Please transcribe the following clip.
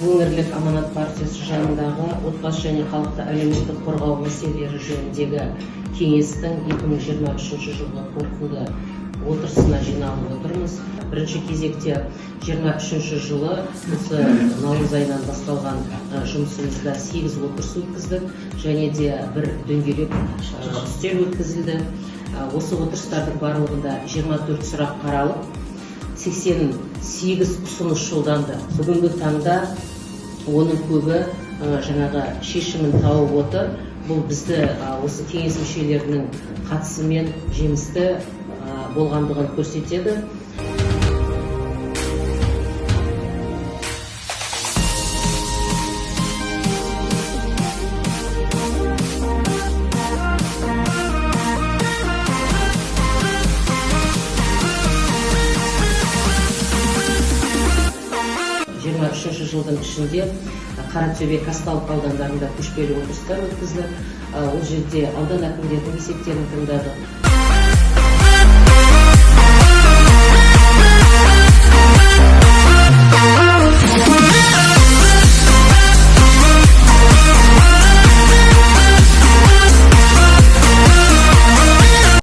Өңірлік Аманат партиясы жанындағы отбасы және халықты әлеуметтік қорғау мәселелері жөніндегі кеңестің 2023 жылғы қорытынды отырысына жиналып отырмыз. Бірінші кезекте 23 жылы осы наурыз айынан басталған жұмысымызда 8 отырыс өткіздік және де бір дөңгелек үстел өткізілді. Осы отырыстардың барлығында 24 сұрақ қаралып, 88 ұсыныс жолданды. Бүгінгі таңда оның көбі жаңағы шешімін тауып отыр. Бұл бізді осы кеңес мүшелерінің қатысымен жемісті болғандығын көрсетеді. Жылдың ішінде Қаратөбе, Казталов аудандарында көшпелі отырыстар өткізілді. Ол жерде аудан әкімдерінің есептерін тыңдадық.